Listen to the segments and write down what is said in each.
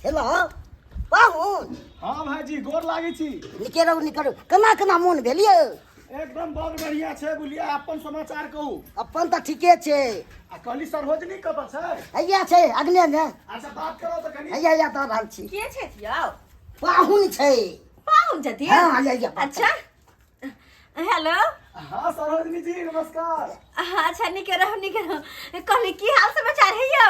Hello पाहुन। हाँ भाईजी, गोर लागै छी। निके रहू, निके रहू। केना केना मोन भेल यौ? एकदम बड़ बढ़िया छै बुझलियै। अपन समाचार कहू। अपन तऽ ठीके छै। आ कहली सरोजनी कतऽ छै? हैया छै अगने मे। अच्छा बात करो तऽ कनी। हैया हैया दऽ रहल छी। के छथि यौ? पाहुन छै। पाहुन छथिन? हाँ, हैया हैया बात। अच्छा हेलो। हाँ सरोजनी जी नमस्कार। अच्छा निके रहू, निके रहू। कहली की हाल समाचार है यौ?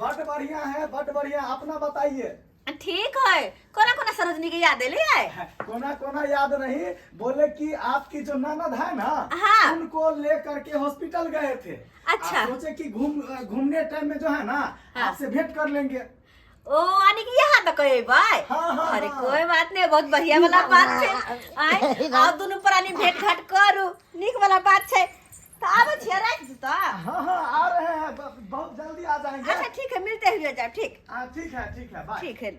बड बढ़िया है, बड बढ़िया। अपना बताइए। ठीक है। कोना कोना सरोजनी के याद एले है? कोना कोना याद नहीं, बोले कि आपकी जो ननद है ना, हाँ। उनको ले करके हॉस्पिटल गए थे। अच्छा। आप सोचे कि घूमने टाइम में जो है ना, हाँ। आपसे भेंट कर लेंगे। ओ यानी कि यहाँ तक अयबै? हाँ, हाँ, अरे हाँ। कोई बात नहीं, बहुत बढ़िया वाला बात छै। आय आओ दुनू प्राणी भेंट घाट करू, नीक वाला बात छै। तऽ आबै छियै, राखि दू तऽ। हाँ हाँ आ रहे हैं, बहुत जल्दी आ जाएंगे। अच्छा ठीक है, मिलते हुए जाए। ठीक। हाँ ठीक है, ठीक है, बाय। ठीक है।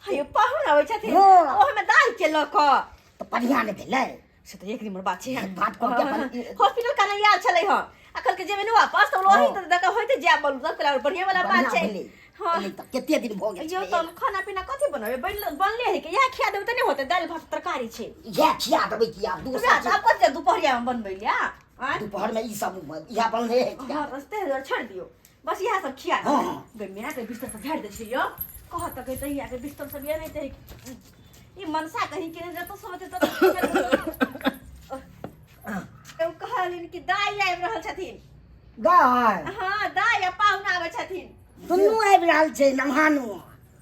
हयो पाहुन आबै छथिन, हाँ। ओहिमे दाल के लऽ कऽ तऽ बढ़िया नहि भेलै? से तऽ एक नंबर बात छै। बात कऽ के अपन हॉस्पिटल काने आयल छलै हँ, अखन के जेबै ने वापस तऽ ओही तऽ दऽ होइते जायब। बोलू तऽ कहलक बढ़िया वाला बात बढ़िया छै। भेलै। हाँ। एलै तऽ कते दिन भऽ गेल यौ छलै। तऽ खाना पीना कथी बनबै? बनले है कि इएह खिया देबै तऽ नहि होतै? दालि भात तरकारी छै। इएह खिया देबै कि आब दोसर वएह तऽ आब कथी दुपहरिया मे बनबै ले आँय? दुपहर में ई सब इएह बनले है खिया। हाँ रस्ते है, छोड़ दियौ, बस इएह सब खिया हाँ, हाँ। देबै। माय के बिस्तर सब झाड़ि दै छै यौ। कहत तऽ कहै के बिस्तर सब ये नहि तऽ ई मनसा कहीं के जतऽ सब होतै ततऽ कहलिन कि दाइ आबि रहल छथिन। दाइ? हाँ दाइ आ पाहुन आबै छथिन। दुनू आबि रहल छै नमहानु।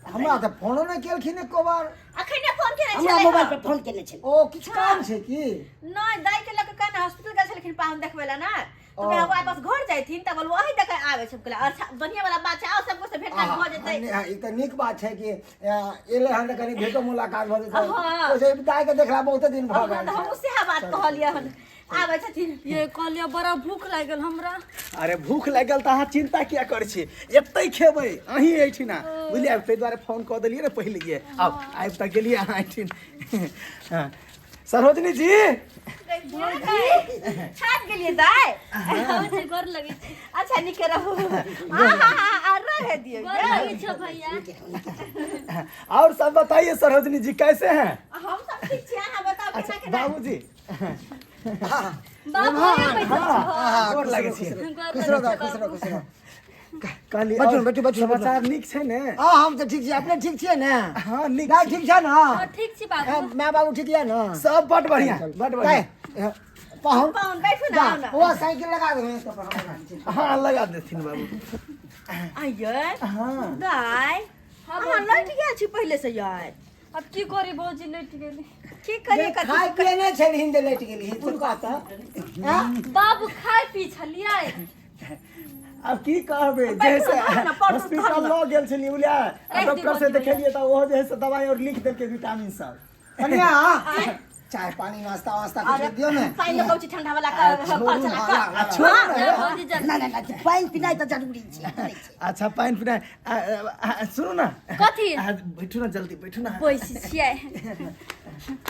हमरा तऽ फोनो नहि केलखिन एको बार। अखने फोन केने हमरा छलै मोबाइल हँ। पर फोन केने छलै। ओ किछु काम छै की? नहि, दाइ के लऽ कऽ काल्हि हॉस्पिटल गेल छलखिन पाहुन देखबै लए ने, तऽ ओ। वएह वापस घर जाइथिन तऽ बोलू अही देखै आबै छै। कहलियै, अच्छा बढ़िआँ वाला बात छै, आओ सबको से भेंट घाट भऽ जेतै। आ, ई तऽ नीक बात छै कि एलै हन तऽ कनि भेटो मुलाकात भऽ जेतै। हाँ। ओइसे दाइ के देखला बहुते दिन भऽ हाँ, गेल तऽ छै। हमहूँ सएह बात कहलियै हन, आबै छथिन। ये कहलियै बड़ा भूख लागल हमरा। अरे भूख लागल तऽ अहाँ चिंता किया करै छी, एतै खेबै अहीं एहिठिना, बुझलियै? ताहि दुआरे फोन कऽ देलियै ने पहिलिये। आब आबि तऽ गेलियै अहाँ एहिठिन। हाँ। सरोजनी जी। छाप गेलियै दाइ। भौजी गोर लगै छी। अच्छा नीके रहू। हाँ हाँ हाँ रहे दियौ। गोर लगै छौ भैया। और सब बताइए सरोजनी जी, कैसे हैं? हम सब ठीक छी, अहाँ बताउ केना अच्छा केना? बाबूजी। बाबू ये बैठल छौ। हाँ, गोर लागै छी। गोर खुश रहो लगै खुश छौ रहो बाबू। खुश रहो। कहली बैठू, और बैठू, बैठू, समाचार नीक छै ने? हाँ हम तऽ ठीक छी, अपने ठीक छियै ने? हाँ नीक दाइ छी। ठीक छै ने? हाँ, ठीक छी बाबू। माय बाबू ठीक यऽ ने? सब बड बढ़िया, बड बढ़िया। दाइ, पाहुन पाहुन बैठू ने, जा, आउ ने। ओ साइकिल लगा दे तऽ पर हाँ लगा देथिन बाबू। आइये हाँ दाइ, हाँ, अहाँ लौट गेल छी पहिले से यार। अब की करी भौजी, लौट गेली। की करियै कथी? खाय पिए नहि छलहिन जे लटि गेलही तू कहत आँ? बाबू खाय पी छलियै। अब की कहबै, बैठू जैसे ने, बैठू ने, पढ़ू, हॉस्पिटल पढ़ू। लऽ गेल छलियै बुझलियै, आ राखि डॉक्टर दियौ से भौजी। देखेलियै तऽ ओहो जे है से दवाई और लिख देलकै विटामिन सब। कनिया, चाय पानी नाश्ता वास्ता कुछ दियौ ने। पानि लऽ कहै छी ठंडा वाला कल चला कऽ। छोड़ू ने। जा भौजी जा। ना ना ना, पानि पिनाइ तऽ जरूरी छै, नहि छै। अच्छा पानि पिनाइ सुनू ने। कथी? बैठू ने, जल्दी बैठू ने। बैस छियै।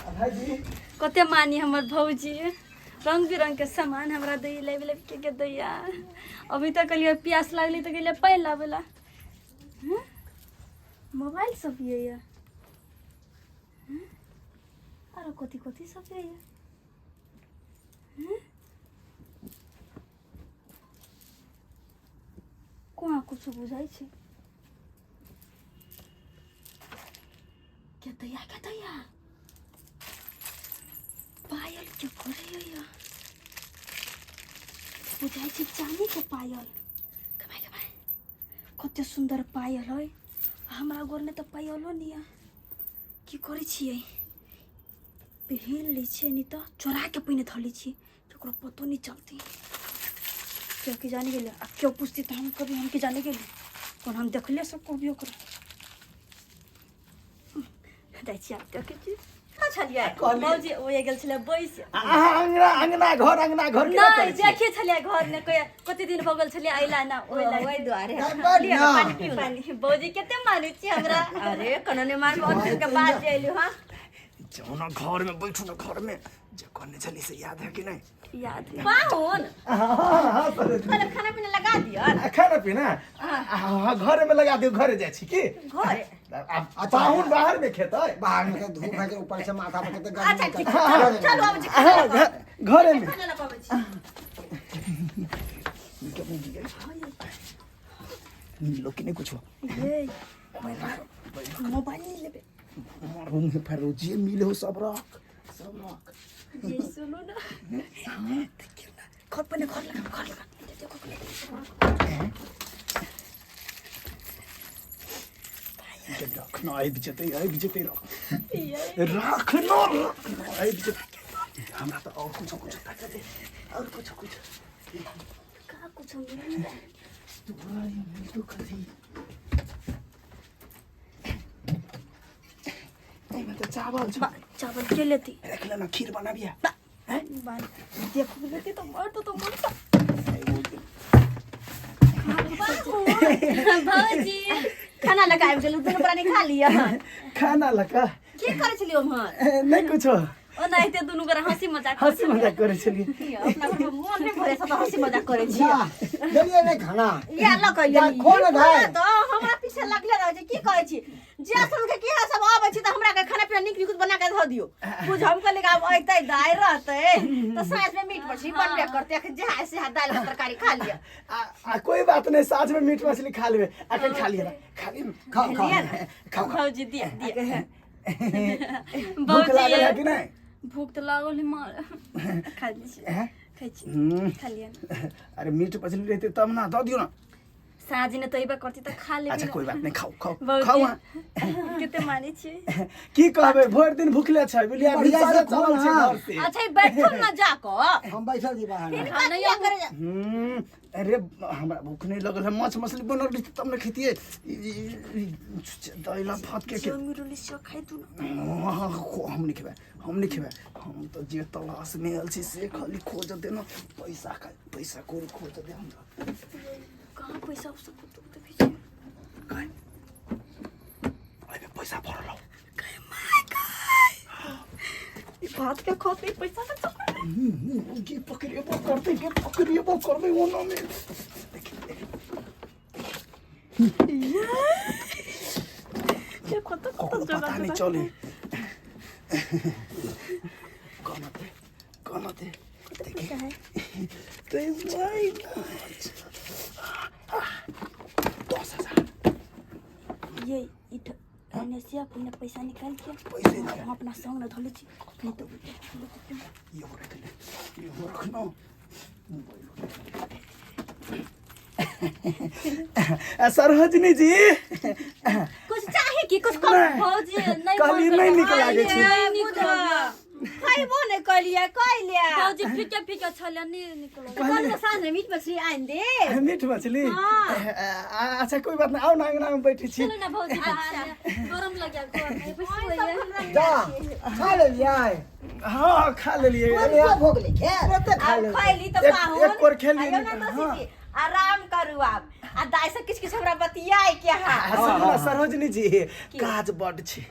भाईजी कते मानी हमर भौजी, रंग बिरंग के सामान हमरा दैया, लाबि लाबि के के दैया। अभी तक कहलियै प्यास लागलै तऽ गेलियै पानि लाबै ला। हँ? मोबाइल सब ये या आरो कथी कथी सब ये हँ? कोना कुछो बुझाइ छै। के दैया, के दैया पायल के करैया, बुझाइ छै चानी के पायल। कमाइ कमाइ कते सुन्दर पायल है। हमरा घरमे तऽ पायलो नहि यऽ। की करै छियै, पहिन लै छियै, नहि तऽ चोराके पहिने धऽ लै छियै, ककरो पतो नहि चलतै। केओ की जाने गेलै आ केओ पुछतै तऽ हम कभी हम की जाने गेली, कोन हम देखले सब कभी ओकरा जाइ छी। आब देखै छी। कतऽ छलियै? कहलियै। भौजी ओ गेल छलै बैस। अहाँ अंगना अंगना घर अंगना घर केना नहि करै छियै? देखे छलियै घर ने कोई, कते दिन भऽ गेल छलियै अइला ना, ओहि ओ, लागि। ओहि दुआरे। दाइ, बैठ लिअ ना। ने, पानि पिउ ने। पानि। भौजी कते मानै छी हमरा। अरे कोनो नहि मानब, बहुत दिन के बाद जे एलहुँ हँ। जाउ ने घर में, बैठू ने घर में। जे कहने छली से याद है कि नहीं? याद है। पाहुन हाँ हाँ सर। खाना खाना पीना लगा दियो। आ, खाना पीना हाँ घरे में लगा दियो, घरे जाइ छी की घरे? आ, पाहुन बाहर में खेतै। बाहर में के धूप है के ऊपर से माथा पर के गर्मी अच्छा ठीक के- छै, चलू आबै छी। हाँ, घरे में खाना लगाबै छी। मिलो कि नहीं कुछ? ये मोबाइल नहीं लेबे। रूम में फिर जे मिले हो सब रख, सब रख। ये सुनो ना, देखियो ना, घर पर घर लगा, घर लगा, देखो रखना आबि जेतै, आबि जेतै, रख रखना रखना आबि जेतै। हमरा तऽ और कुछो कुछो ताकि दे, और कुछो कुछो। का कुछ मिल तोरा ई मिलतो कथी? एहिमे तऽ चावल छौ। चावल के लेती? रख लेना, खीर बनाबिया। देखो लेती तो मर तो मर। भौजी खाना लगाबि गेलहुँ, दुनू प्राणी खा लिअ। खाना लगा की करै छलियै उम्हर? नहि कुछो। ओनाहिते दुनू गोरा हंसी मजाक। हँसी मजाक करै छलियै। अपना घरमे मोन नहि भरै छै तऽ हँसी मजाक करै जा, छियै। देलियै नहि खाना? या लऽ कऽ जा, एलियै। खो ने दाइ। तऽ हमरा पीछे लगले रहै छै। की कहै छी, जे सुन के की सब आबै छी तऽ हमरा के खाना पीना नीक नीक बना के धऽ दियौ। बुझ हम कहलियै कि आब अयतै दाइ रहतै तऽ साँझ मे मीट मछली बनबे करतै, अखन जे है से दालि भात तरकारी खा लिअ। आ कोई बात नहीं, साँझ में मीट मछली खा लेबे। अखन खा लिअ, खा लिअ। खाओ खाओ। लिअ ने। खाओ खाओ। भौजी दिया दिया। भूख लागल है कि नहीं? भूख तो लागल है मार, खा ली छी। हैं? खाइ छी। हम्म। खा लिअ। अरे मीट मछली रहते तब ना, दऽ दियौ ना। साँझ ने तो अइबा करती तऽ खा लेबी। अच्छा कोई बात नहीं, खाओ खाओ। भौजी। खाओ वहाँ। कते मानै छियै। की कहबै, भरि दिन भूखले छै बुझलियै, बढ़िया से भिनसरे खो चलल छै ना। घर से। अच्छा ई बैठू ने जा कऽ। हम बैठल छी बाहर में। हिनका किया करे जा- अरे हमरा भूख नहीं लगल है, माछ मछली बनल रहितै तब ने खेतियै। दैला भात के जो मिरोली से खाइ तू ना। हम नहीं खेबै, हम नहीं खेबै। हम तऽ जे तलाश में आयल छी से खाली खोज दे ना पैसा का, पैसा कौड़ी खोज दे हमरा। कहाँ पैसा सब तो देखै छियै। काय एहिमे पैसा भरल हौ? ई भात के खतै पैसा के चक्कर में। के पकड़ेबो करतै, के पकड़ेबो करबै ओना में। देखी देखी। ये कत कत ककरो जोगा पता नहीं जोगा। चले। कौन होते, कौन होते? पैसा है। ते भाई 10,000। ये इठ एने से अपने पैसा निकाल के पैसे निकाल। हम अपना संग न धले छी नहीं तो। यो रख ले, यो रखना। सरोजनी जी। कुछ चाही की कुछ कम? नहीं। भौजी नहीं। कहली नहीं नीक लागै छै। नहीं नीक लागल। खैबो नहि कहलियै कहलियै। भौजी फीका फीका छलै, नहीं निकल। कहलियै साँझ मे मीट मछली आनि दे। मीट मछली? हाँ। अच्छा कोई बात नहीं, आओ ना अंगना में बैठी छी। चलो ना भौजी, बाहर में गरम लग गया घर में बैसू। जा, खा लेलियै? हाँ खा लेलिए। अरे कते भोग ले खेत। कते खा आब लेलियै? खैली तऽ एक- पाहुन एक कोर खेलियै आइयो नी ने तऽ, दोषी हाँ। जी, आराम करू आब आ दाइ से किछु किछु हमरा बतियाइ के अहाँ। सुनू ना सरोजनी जी, काज बड छै,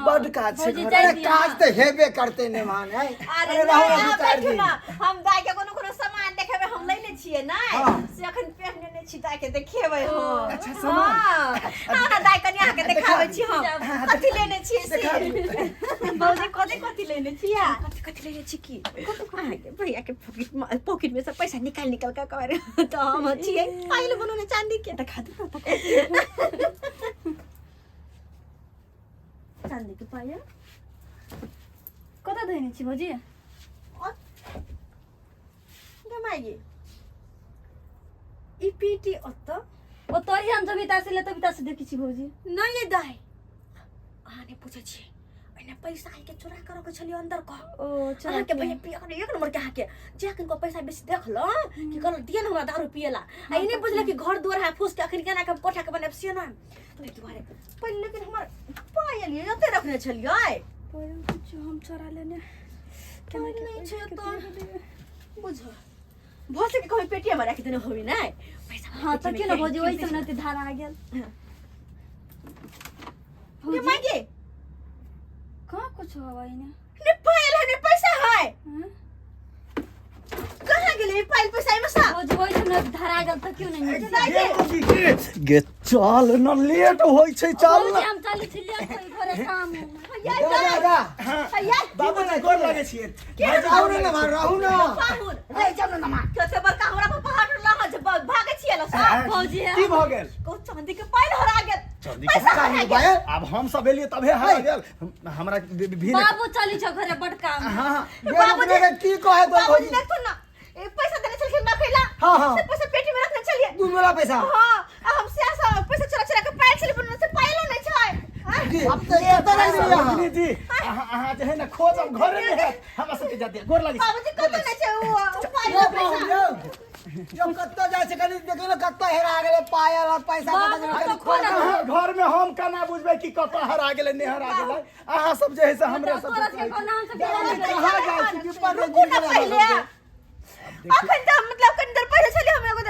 बड काज छै भौजी घर। जाइ अरे दिअ। काज तऽ हेबे करतै ने मान है। अरे अरे रहू नहि, दू आब चारि बैठू दिन। ना, हम दाइ के कोनो कोनो सामान देखेबै, हम लै ले छियै नै। हाँ। से अखन पहिने नै छी, दाइ के देखेबै हम। अच्छा, सामान? हाँ हाँ ना दाइ, कनि अहाँके देखाबै छी हम कथी लेने छियै से। भौजी कथी कथी लेने छियै? कथी कथी लेने छी की? अहाँके भैया के पॉकेट पॉकेट में से पैसा निकाल निकाल के करे तऽ हम छियै पायल बनौने चांदी के। देखा दू ना, देखा। चांदी के पायल कतऽ धोने छी भौजी? गमाइए ई पेटी ओतऽ। ओतऽ हम जब इता से ले तब इता से देखै छी भौजी। नहीं ये दाइ, अहाँ नहि पूछै छियै, ओहिना पैसा के चोरा कर रखै छलियै अंदर कऽ। ओ चोरा अहाँके के। भैया पिया एक नंबर के, अहाँके जे अखन को पैसा बेसी देखलो कि कहल दिअ ने हमरा दारू पियला, आ ई नहि बुझल कि घर दुआर है फूस के, अखन केना के हम कोठा के बनायब से ना, ताहि दुआरे पहिले। लेकिन हमर पायल ये ओतै रखने छलियै। पायल कुछ हम चोरा लेने केना के नहि छै पैसा ओतऽ। के दिअ? बुझ भऽ सके कहीं पेटिया में राखि देने होबी नै पैसा। हाँ तऽ केना भौजी ओहि सब ने धारा आ गेल। भौजी माय कहाँ कुछ हवा ने। ने पायल है ने पैसा है। दाय कहाँ गेलै पायल पैसा एमे सा भौजी ओहि ठाम धरा गेल तऽ क्यों नहीं मिलतै? दाय गे मौगी गे गे चल न लेट होइ छै चल भौजी न हम चलै छी लेट होई घरे काम यार जा जा जा हाँ यार बाबूजी गोर लागै छियै रहू ने मार रहू ने पाहुन रे जाउ ने नमा कते बड़का हमरा पर पहाड़ लह जे भागे छियै ल सब भौजी की भऽ गेल को चांदी के पायल हरा गेल चांदी के पैसा हरा चांदी के गेल पायल? आब हम सब एलियै तबे हरा गेल हमरा भी बाबू चलै छौ घरे बड काम हाँ हाँ बाबूजी के की कहे तो बाबूजी भौजी देखो ना ए पैसा देने छलखिन रखैला हाँ, हाँ। से पैसा पेटी में रखने छलियै दू मेरा पैसा हाँ आ हम से सब पैसा चोरा चोरा के पायल छलियै पर से पायलो नहीं छै हाँ? की अब तो ये तो नहीं दिया सरोजिनी जी अहाँ अहाँ जे है ना खोजब घरे में है हमरा सबके जा दिया गोर लागै छी। बाबूजी कतौ नहीं छै उ पायल यो पैसा बाबू यो कत्तो जाइ छै कनी देखियौ ने कत्तो हेरा गेलै पायल और पैसा बाबू, कतऽ गेलै, तो खोल अहाँ घर में हम केना बुझबै कि कतऽ हरा गेलै नहि हरा गेलै अहाँ सब जे है से हमरे सब तोरा सबके कोना हम सब कहाँ जाइ छी कि पर रुकू ना पहिले अखन तऽ मतलब कनि देर पहिले छलियै हम एगो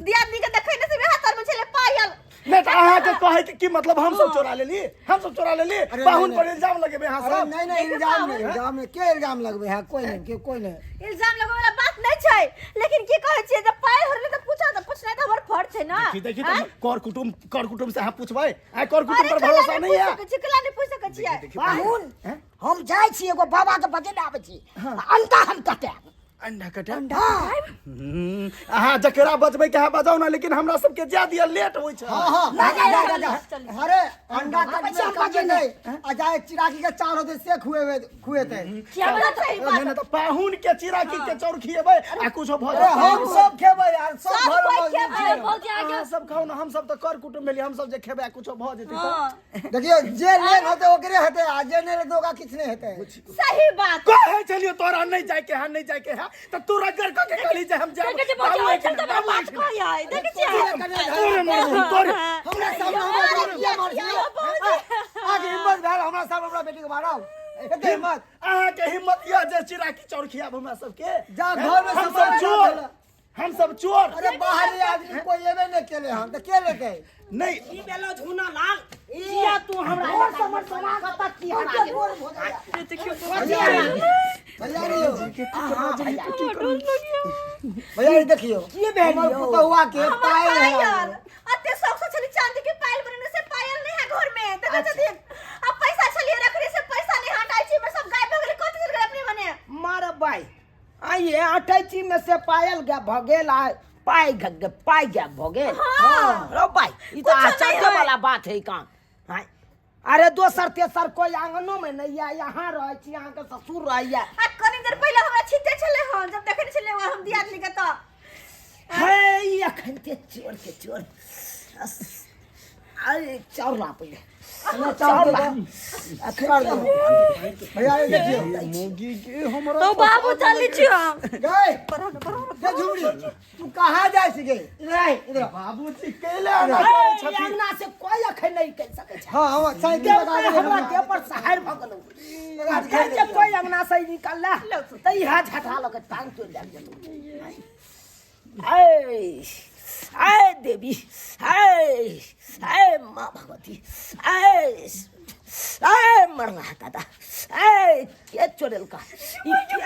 दियादनी के देखै ने से हाथ में छलै पायल नहि तऽ अहाँके कहै के की मतलब हम सब चोरा लेली हम सब चोरा लेली अरे पाहुन नहीं, पर इल्जाम लगेबै अहाँ अरे सब नहीं नहीं इल्जाम नहीं इल्जाम नहीं के इल्जाम लगबे है कोई नहीं के कोई नहीं इल्जाम लगबै वाला बात नहीं छै लेकिन की कहै छियै जब पायल हरले तऽ पूछा तऽ पूछनाइ तऽ हमर फर्ज छै ना देखी देखी तऽ कर कुटुम कर कुटुम से अहाँ पूछबै आइ कर कुटुम अरे पर कला भरोसा नहि नहीं है पूछि सकै छियै कला नहि पूछि सकै छियै देखी, पाहुन हैं? हम जाइ छी एगो बाबा के बजेने आबै छी अंडा हम कटायब अंडा कटायब हाँ अहाँ जकरा बजबै के अहाँ बजाउ ना लेकिन हमरा सबके जाय दिअ लेट होइ छै हाँ हाँ नहीं, जा नहीं, जा जा अरे अंडा बाबा कटबे जी, हम कटबे बजे नहीं आ जाए चिरागी के चार होते से खुएबे खुएते खियाबै सही नहीं बात नहीं तऽ पाहुन के चिराकी के चाउर खिएबै आ कुछो भऽ अरे हम जेतै सब खेबै यार सब सब घर कोइ में खेबै। अरे भौजी आगे अहाँ सब खाउ ना हम सब तऽ कर कुटुम भेलियै हम सब जे खेबै आ कुछो भऽ जेतै तऽ हाँ देखियो जे लेन होते ओकरे हेतै आ जे नहीं लेते ओकरा किछु नहीं हेतै सही बात कहै छलियै तोरा नहीं जाय के है नहीं जाय के है तऽ तू रगड़ कऽ के कहली जे हम जायब देखै छी भौजी बाबू ओहि ठाम एहिठिना, तऽ हमरा बाबू बात एहिठिना। कहै देखै छियै तोरे मरबू तोरे हमरा सामने हमरा बेटी किया मारै छी आगे हिम्मत भेल हमरा सामने हमरा बेटी के मारब एते हिम्मत अहाँके हिम्मत यऽ जे चिराकी चाउर खियाब हमरा सबके जा घर में हम सब सब चोर हम सब चोर अरे बाहरी आदमी कोई एबे नहीं केले हन त के लेते नहीं की भेलो झूना लाल किया तू हमरा और समर समा कत की हरा गेल भैया रे भैया रे देखियो की भेल हमर यौ? पुतहुआ के हमर पायल है पायल अते शौक से छली चांदी के पायल बनेने से पायल नहीं है घर में देखै छथिन अब पैसा छलिए रखने से पैसा नहीं हटाइ छी में सब गायब भऽ गेलै कथी चलि गेलै अपने मने मार बाई आइए अटैची में से पायल गया भऽ गेल आ पाइ पाइ गया भऽ गेल हाँ। रो भाई ई तो कुछो नहीं आश्चर्य है। वाला बात है काम हाँ। अरे दोसर तेसर कोई आंगनो में नहीं है यहाँ रहै छी अहाँके ससुर रहैया आ कनी देर पहिले हमरा छिटे छलै हन जब देखने छलै हम दियादनी के तऽ हे ई अखन ते चोर के चोर अरे चाउर ला पहिले चाउर चाउर ला कर दो भैया ये देखियो मोगी के हमरा तो बाबू चली छी हम गए गे झुमरी तू कहाँ जाइ छी गे इधर आइ इधर आ। बाबूजी कैले एना करै छथिन अंगना से कोई अखन नहीं कह सकै छै हाँ हम साइकिल लगा देह दे हमरा देह पर सहार भऽ गेलौ अखन जे कोई अंगना से निकलला तऽ इहा झटहा लऽ के टांग तोड़ि देल जेतौ ऐ ऐ देवी ऐ ऐ माँ भगवती ऐ ऐ मरना दादा ऐ के चोरेलका ई के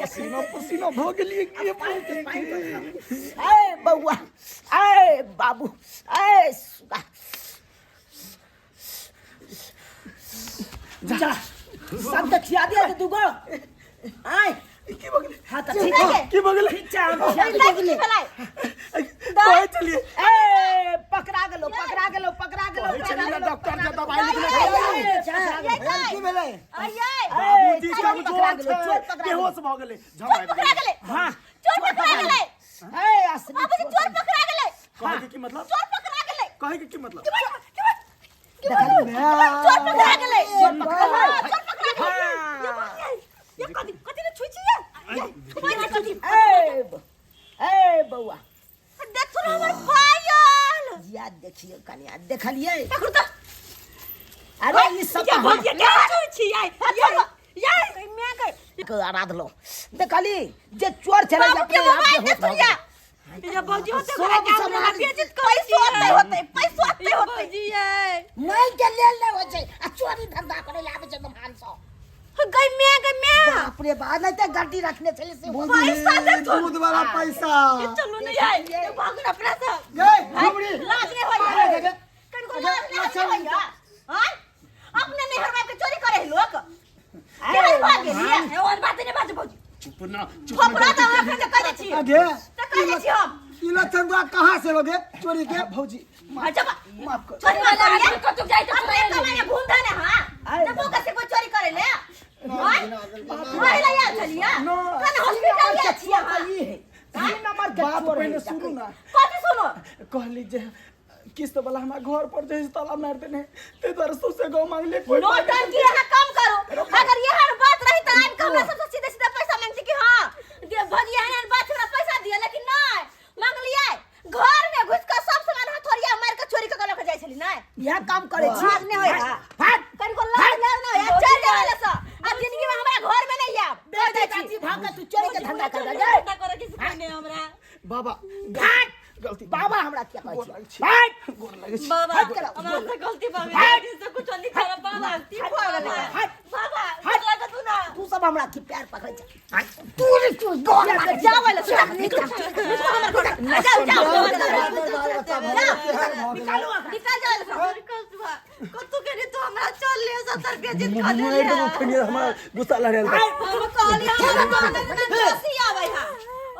पसीना पसीना भऽ गेलियै के ऐ बौआ ऐ बाबू ऐ सुगा जा सबके खिया दिया के दूगो आय की भऽ गेलै हाँ तऽ ठीक है की भऽ गेलै ठीक छै हम खिया दाइ दियै। की भेलै कहै छलियै ए पकड़ा गेलो पकड़ा गेलो पकड़ा गेलो कहै पकड़ा छलियै गेलो डॉक्टर के दवाई लिखने ये भैया की भेलै आइए बाबूजी ए, चोर पकड़ा कमजोर गेलो, चोर छै पकड़ा गेलो। बेहोश भऽ गेलै चोर पकड़ा गेलै हाँ चोर पकड़ा गेलै ए असली बाबूजी चोर पकड़ा गेलै कहै के की मतलब चोर पकड़ा गेलै कहै के की मतलब चोर पकड़ा गेलै चोर पकड़ा हाँ, चोर पकड़ा गेलै ये बाबूजी, ये कथी कथी ने छुई छी ये ये छुबै छै कथी ए ए बौआ देखू ने हमर पायल या देखियो कनिया देखलियै पकड़ू तऽ अरे ई सब ये भौजी के छुई छी ये ये ये मैं गई के आराधलो देखली जे चोर छलै बाबू के अपने आप मोबाइल बेहोश देखू भऽ या गेलै। ये भौजी होते सब घरे के हमरा समाज- बेइज्जत करै पैसो आते होते पैसो आते ये होते भौजी ये नहीं के लेल नहि होइ छै आ चोरी धंधा करै लए आबै छै दोकान सँ गई मैं गई मैं। बाप रे बाप, नहीं ते गड्डी रखने छली से। पैसा दे बुझी दूध वाला पैसा। चलू नहीं आए भागू ना अपना सब। गई घुमड़ी। लाज नहीं होई। अरे, गे। कनको लाज नहीं होई हां, अपने नैहर बाप के चोरी करे है लोक। केहन भाग गेलिए? और बात नहीं बाजू भौजी। चुप ना, चुप। थोपड़ा तऽ हम एखन कह दै छी। अगे तऽ कह दै छी हम। ई लक्षण तोरा कहाँ से लोगे चोरी के? भौजी अच्छा माफ कर। चोरी वाला आदमी कतौ जाय तऽ अपने कमाई में घूम धने हां, जब ओकर से कोई चोरी करे ले महिला यार चलिया कन हॉस्पिटल गेल छियै अहाँ? ई है तीन नंबर के बात चोर पहिले है। सुनू ना। कथी सुनो? कहली जे किस्त वाला हमरा घर पर जे ताला मार देने, ताहि दुआरे सौंसे गाँव मांगले कोई नौटंकी अहाँ कम करू। अगर एहन बात रही तऽ आबि कऽ हमरा सबसँ सीधे सीधे पैसा मांगती कि हाँ दे भौजी, एहन एहन बात छै, हमरा पैसा दिअ, लेकिन नहि मांगलियै, घर में घुसि कऽ सब सामान हथौड़िया मारि कऽ चोरी कऽ कऽ लऽ कऽ जाइ छली। नहि इएह काम करै छी। लाज नहि होय हा। हट। कनिको लाज लाज नहि होय, चलि जाउ एलऽ सँ, आ जिंदगी में हमरा घर में नहि आयब। बेटी कहि दै छी। चाची भाग के तू चोरी के धंधा कर दे। हमरा बाबा हट। गलती बाबा हमरा किया कहै गोर छी? लागै छी। हट। गोर लागै छी। बाबा हट करो। हमरा से गलती भऽ गेल, से कुछ नहीं करब बाबा। हट। भऽ गेलै। हट। बाबा हट। लागत तू ना तू सब हमरा की प्यार पकड़ै छै? तू रे तू गोर लागै छी। जाओ एलऽ सँ, निकलू निकलू हमर घर से। जाओ जाओ जाओ। निकालू ओकरा। निकल जाओ एलऽ सँ। कतौ के तू हमरा चल ले 70 रुपया जीत खा ले। मारि देबो खनिया, हमरा गुस्सा लड़ेल। हम कहली हमरा ननद नंदोसी आबै हा,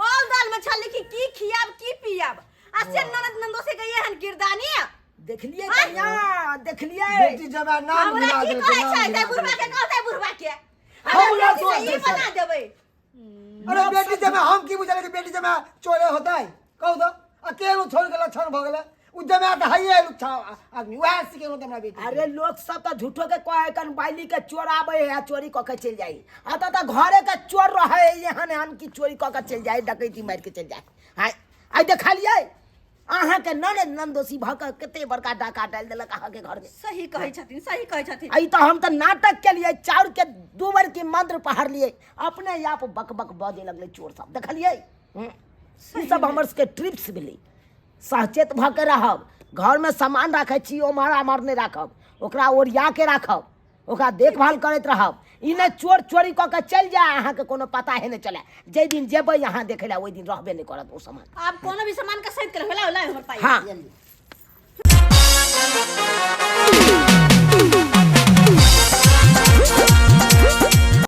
ऑल दाल में छली कि की खियाब की पियाब, आ से ननद नंदोसी के एहन गिरदानी। देखलियै कनिया, देखलियै? बेटी जमा नाम हमरा मिला की देलकै, कहै नाम छै मिला ते बुढ़वा के देलकै। कहतै बुढ़वा के हम हमरा ना बेटी से सोच ई बना देबै। अरे बेटी जमा हम की बुझल कि बेटी जमा चोरे होतै? कहू तऽ अकेलो छोड़ के लक्षण भऽ गेलै। उ जमा तऽ हइए आदमी वएह सिखेलहुँ तऽ हमरा बेटी। अरे लोक सब तऽ झूठो के कहे कन बाइली के चोर आबै है आ चोरी कऽ के चलि जाइ, आ तऽ घरे के चोर रहे एहन एहन कि चोरी कऽ के चलि जाइ, डकैती मारि के चलि जाइ। आइ आइ देखलियै अहाँके ननद नंदोसी भऽ कऽ कते बड़का डाका डालि देलक अहाँके घरमे। सही कहै छथिन, सही कहै छथिन। आई तऽ हम तऽ नाटक केलियै, चाउर के दू बेर के मंत्र पढ़लियै, अपने आप बक बक बजे लगलै चोर सब। देखलियै? ई सब हमर सबके ट्रिप्स भेलै। सचेत भऽ के रहब, घरमे सामान राखै छी ओम्हर आम्हर नहि राखब, ओकरा ओरिया के राखब, ओकरा देखभाल करैत रहब। ई नहि चोर चोरी कऽ के चलि जाय, अहाँके कोनो पता हे नहि चले। जाहि दिन जेबै अहाँ देखै लए, ओहि दिन रहबे नहि करत ओ सामान। आब कोनो भी सामान के सहित के रखला होला हमर पाई। हाँ।